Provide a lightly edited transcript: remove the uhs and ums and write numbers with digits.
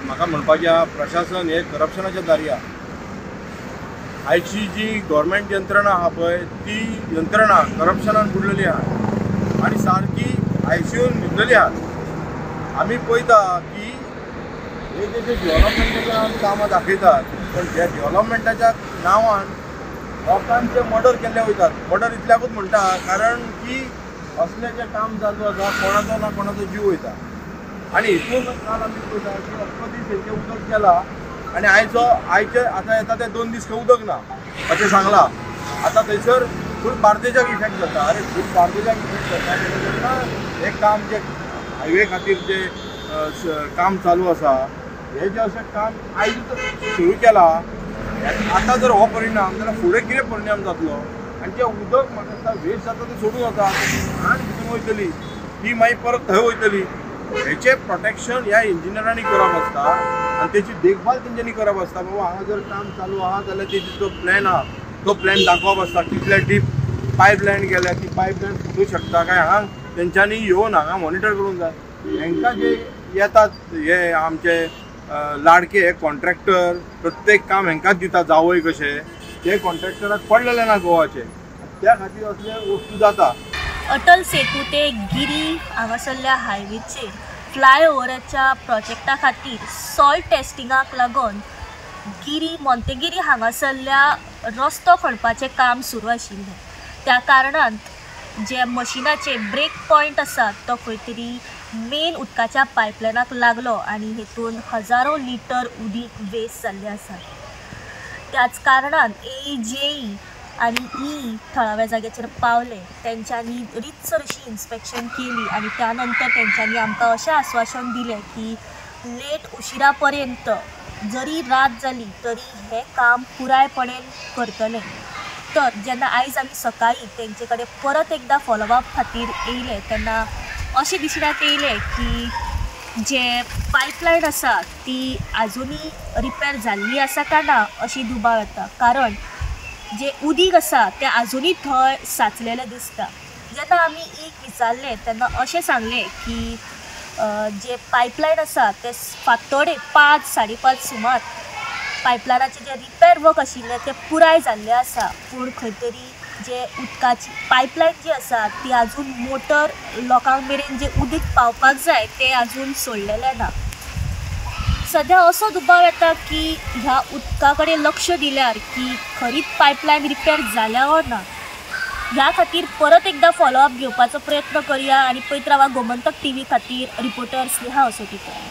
म्हाका म्हणपाचें आहा, प्रशासन हे करप्शनाच्या दारी आहा. आयची जी गव्हर्मेंट यंत्रणा आहा पळय ती यंत्रणा करप्शनान बुडलेली आहा आनी सारकी आयसीयून न्हिदलेली आहा. आमी पळयता की हे जे जे डेव्हलपमेंटाच्या नांवान कामां दाखयतात, पण ह्या डेव्हलपमेंटाच्या नांवान लोकांचे मर्डर केल्ले वयतात. मर्डर इतल्याकूच म्हणटा कारण की असलें जें काम चालू आसा कोणाचो ना कोणाचो जीव वयता. आनी हितून काल आमी पळयता की अख्खो दीस हेंचें उदक गेला आनी आयचो आयचे आतां येता ते 2 दीस खंय उदक ना अशें सांगलां. आतां थंयसर फूल बार्देजाक इफेक्ट जाता. अरे फूल बार्देजाक इफेक्ट जाता तेन्ना हें काम जें हायवे खातीर जें काम चालू आसा हें जें अशें काम आयज सुरू केलां, आतां जर हो परिणाम जाल्यार फुडें कितें परिणाम जातलो? आनी जें उदक म्हाका दिसता वेस्ट जाता तें सोडून वता, घाण भितून वयतली ती मागीर परत थंय वयतली. हेचें प्रोटेक्शन ह्या इंजिनियरांनी करप आसता आनी तेची देखभाल तेंच्यांनी करप आसता. बाबा हांगा जर काम चालू आहा जाल्यार तेजी जो प्लॅन आहा तो प्लॅन दाखोवप आसता. कितले डीप पायपलायन गेल्या ती पायपलायन फुटूंक शकता काय हांगा तेंच्यांनी येवन हांगा मॉनिटर करूंक जाय. हेंकां जे येतात हे आमचे लाडके हे कॉन्ट्रॅक्टर प्रत्येक काम हेंकांच दिता जावय कशे, ते कॉन्ट्रॅक्टराक पडलेले ना गोवाचे, त्या खातीर असले वस्तू जाता. अटल सेतू ते गिरी हांगासरल्या हायवेचेर फ्लायओवराच्या प्रोजेक्टा खातीर सॉल्ट टेस्टिंगाक लागून गिरी मोंतेगिरी हांगासरल्या रस्तो खणपाचें काम सुरू आशिल्लें. त्या कारणान जे मशिनाचे ब्रेक पॉयंट आसा तो खंय तरी मेन उदकाच्या पायपलायनाक लागलो आनी हेतून हजारो लिटर उदीक वेस्ट जाल्लें आसा. त्याच कारणान ए जेई आनी ई थळाव्या जाग्याचेर पावले. तेंच्यांनी रितसर अशी इन्स्पेक्शन केली आनी त्या नंतर तेंच्यांनी आमकां अशें आस्वासन दिलें की लेट उशिरा पर्यंत जरी रात जाली तरी हें काम पुरायपणान करतले. तर जेन्ना आयज आमी सकाळीं तेंचे कडेन परत एकदां फॉलोअप खातीर येयले तेन्ना अशें दिसण्यात येयलें की जे पायपलायन आसा ती आजुनूय रिपेर जाल्ली आसा काय ना अशी दुबाव येता, कारण जे उदीक आसा तें आजुनूय थंय साचलेलें दिसता. जेन्ना आमी एक विचारलें तेन्ना अशें सांगलें की जे पायपलायन आसा तें फांतोडे 5 साडे 5 सुमार पायपलायनाचें जें रिपेर वर्क आशिल्लें तें पुराय जाल्लें आसा, पूण खंय तरी जे उदकाची पायपलायन जी आसा ती आजून मोटर लोकांक मेरेन जें उदीक पावपाक जाय तें आजून सोडलेलें ना. सद्या असो दुबाव येता की ह्या उदका कडेन लक्ष दिल्यार की खरीच पायपलायन रिपेर जाल्या वो ना. ह्या खातीर परत एकदां फॉलोअप घेवपाचो प्रयत्न करया आनी पळयत रावा गोमंतक टीव्ही खातीर रिपोर्टर स्नेहा असोटीकर.